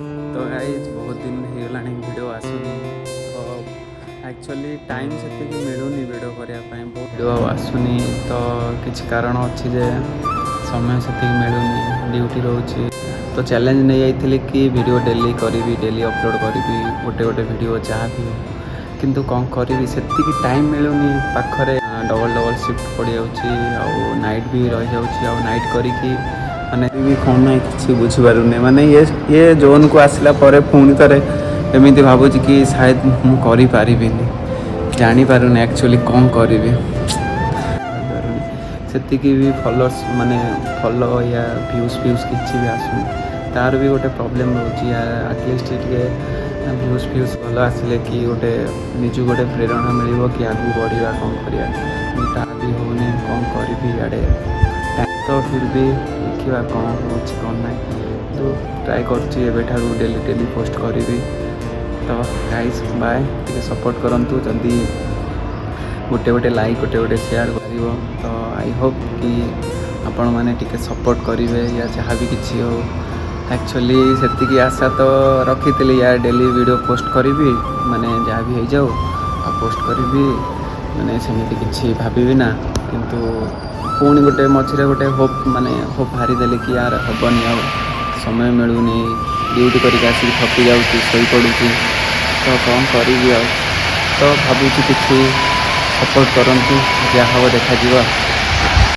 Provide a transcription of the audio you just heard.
ତ ଗାଇଜ୍, ବହୁତ ଦିନ ହେଇଗଲାଣି ଭିଡ଼ିଓ ଆସୁନି। ତ ଆକ୍ଚୁଆଲି ଟାଇମ୍ ସେତିକି ମିଳୁନି ଭିଡ଼ିଓ କରିବା ପାଇଁ। ବହୁତ ଭିଡ଼ିଓ ଆଉ ଆସୁନି। ତ କିଛି କାରଣ ଅଛି ଯେ ସମୟ ସେତିକି ମିଳୁନି, ଡ୍ୟୁଟି ରହୁଛି। ତ ଚ୍ୟାଲେଞ୍ଜ ନେଇଯାଇଥିଲି କି ଭିଡ଼ିଓ ଡେଲି କରିବି, ଡେଲି ଅପଲୋଡ଼ କରିବି ଗୋଟେ ଗୋଟେ ଭିଡ଼ିଓ, ଯାହା ବି ହଉ। କିନ୍ତୁ କ'ଣ କରିବି, ସେତିକି ଟାଇମ୍ ମିଳୁନି ପାଖରେ। ଡବଲ୍ ଡବଲ୍ ସିଫ୍ଟ ପଡ଼ିଯାଉଛି ଆଉ ନାଇଟ୍ ବି ରହିଯାଉଛି। ଆଉ ନାଇଟ୍ କରିକି ମାନେ ବି କ'ଣ ନାହିଁ, କିଛି ବୁଝିପାରୁନି। ମାନେ ଇଏ ଜୋନ୍କୁ ଆସିଲା ପରେ ପୁଣି ଥରେ ଏମିତି ଭାବୁଛି କି ସାୟଦ ମୁଁ କରିପାରିବିନି। ଜାଣିପାରୁନି ଆକ୍ଚୁଆଲି କ'ଣ କରିବି। କରିପାରୁନି। ସେତିକି ବି ଫଲୋଅର୍ସ, ମାନେ ଫଲୋ ୟା ଭ୍ୟୁଜ୍ ଫ୍ୟୁଜ୍ କିଛି ବି ଆସୁନି। ତାର ବି ଗୋଟେ ପ୍ରୋବ୍ଲେମ୍ ରହୁଛି। ଆଟଲିଷ୍ଟ ଟିକେ ଭ୍ୟୁଜ୍ ଫ୍ୟୁଜ୍ ଭଲ ଆସିଲେ କି ଗୋଟେ ନିଜକୁ ଗୋଟେ ପ୍ରେରଣା ମିଳିବ କି ଆଗକୁ ବଢ଼ିବା, କ'ଣ କରିବା। କିନ୍ତୁ ତାହା ବି ହେଉନି। କ'ଣ କରିବି ଇଆଡ଼େ? ତ ଫିର୍ ବି ଦେଖିବା କ'ଣ ହେଉଛି, କ'ଣ ନାହିଁ। କିନ୍ତୁ ଟ୍ରାଏ କରୁଛି, ଏବେଠାରୁ ଡେଲି ଡେଲି ପୋଷ୍ଟ କରିବି। ତ ଗାଇଜ୍, ବାଏ। ଟିକେ ସପୋର୍ଟ କରନ୍ତୁ। ଯଦି ଗୋଟେ ଗୋଟେ ଲାଇକ୍, ଗୋଟେ ଗୋଟେ ସେୟାର କରିବ, ତ I Hope କି ଆପଣମାନେ ଟିକେ ସପୋର୍ଟ କରିବେ ୟା ଯାହା ବି କିଛି ହଉ। ଆକ୍ଚୁଆଲି ସେତିକି ଆଶା ତ ରଖିଥିଲି, ୟା ଡେଲି ଭିଡ଼ିଓ ପୋଷ୍ଟ କରିବି, ମାନେ ଯାହା ବି ହେଇଯାଉ ଆଉ ପୋଷ୍ଟ କରିବି, ମାନେ ସେମିତି କିଛି ଭାବିବି ନା। କିନ୍ତୁ ପୁଣି ଗୋଟେ ମଝିରେ ଗୋଟେ ହୋପ୍, ମାନେ ହୋପ୍ ହାରିଦେଲି କି ୟାର ହେବନି ଆଉ, ସମୟ ମିଳୁନି, ଡ୍ୟୁଟି କରିକି ଆସିକି ଥକି ଯାଉଛି, ଶୋଇପଡ଼ୁଛି। ତ କ'ଣ କରିବି ଆଉ? ତ ଭାବୁଛି କିଛି ସପୋର୍ଟ କରନ୍ତୁ, ଯାହା ହେବ ଦେଖାଯିବ।